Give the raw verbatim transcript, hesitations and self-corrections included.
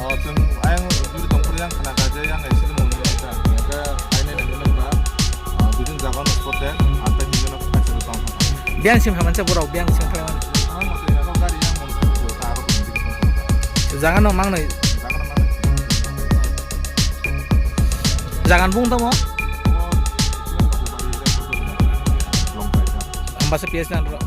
Oh, chwng ayang duri tongphuru yang khna kha je yang accident mwnwi kha. Hingkhe kainwi nai nang ba, ah, bini jaga no spot de, ah, tei hinwi no kaisa tong kha. Biyang sim hamansa borok, biyang sim khlaiman. Ang masa ya, gari yang mwnwi kha, ta aro tong digi tong kha. Jaga no mangnai. Jaga no mangnai. Jaga no bung tamo? Oh, long pai kha. Ambasa P S nan ro.